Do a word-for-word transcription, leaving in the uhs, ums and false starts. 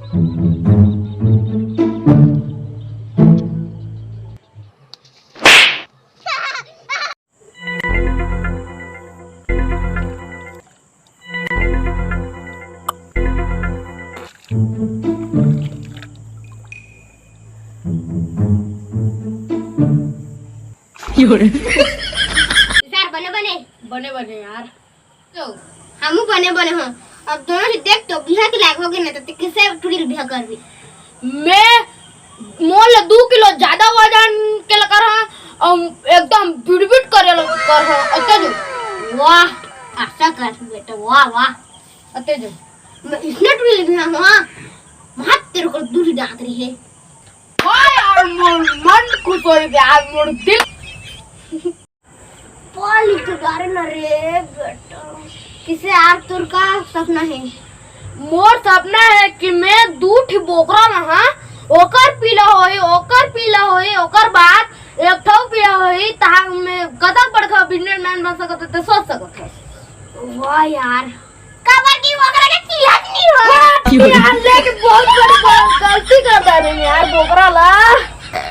Sir, बने बने। बने बने यार। तो हमू बने बने हो। अब दोनों से देख तो बिहा के लायक हो गए ना, तो ते किसे टुड़ी ले बिहा करबी? मैं मोर ले दू किलो ज्यादा वजन के लकर हा, अम, एकदम बिड़बिड़ करे लकर हा। अते जो। वाह, आशा कर बेटा, वाह, वाह। अते जो। मैं इसने टुड़ी ले बिहा हुआ, वहाँ तेरे को दूरी डांत रही है। वाह यार, मोर मन खुश हो गया, मोर दिल। पाली तो डारे ना रे बेटा। किसे यार, तोर का सपना है? मोर सपना है कि मैं दू ठी बोकरा ला, हाँ, ओकर पीला होई, ओकर पीला होई, ओकर बाद एक ठो पीला होई, तहाँ मैं कतक बड़का बिजनेसमैन बन सकत हो, ते सोच सकत हो। वाह यार, काबर की बोकरा के पीला नहीं हो। वाह, यार, लेकिन बहुत बड़ी गलती कर डारे यार, बोकरा ला।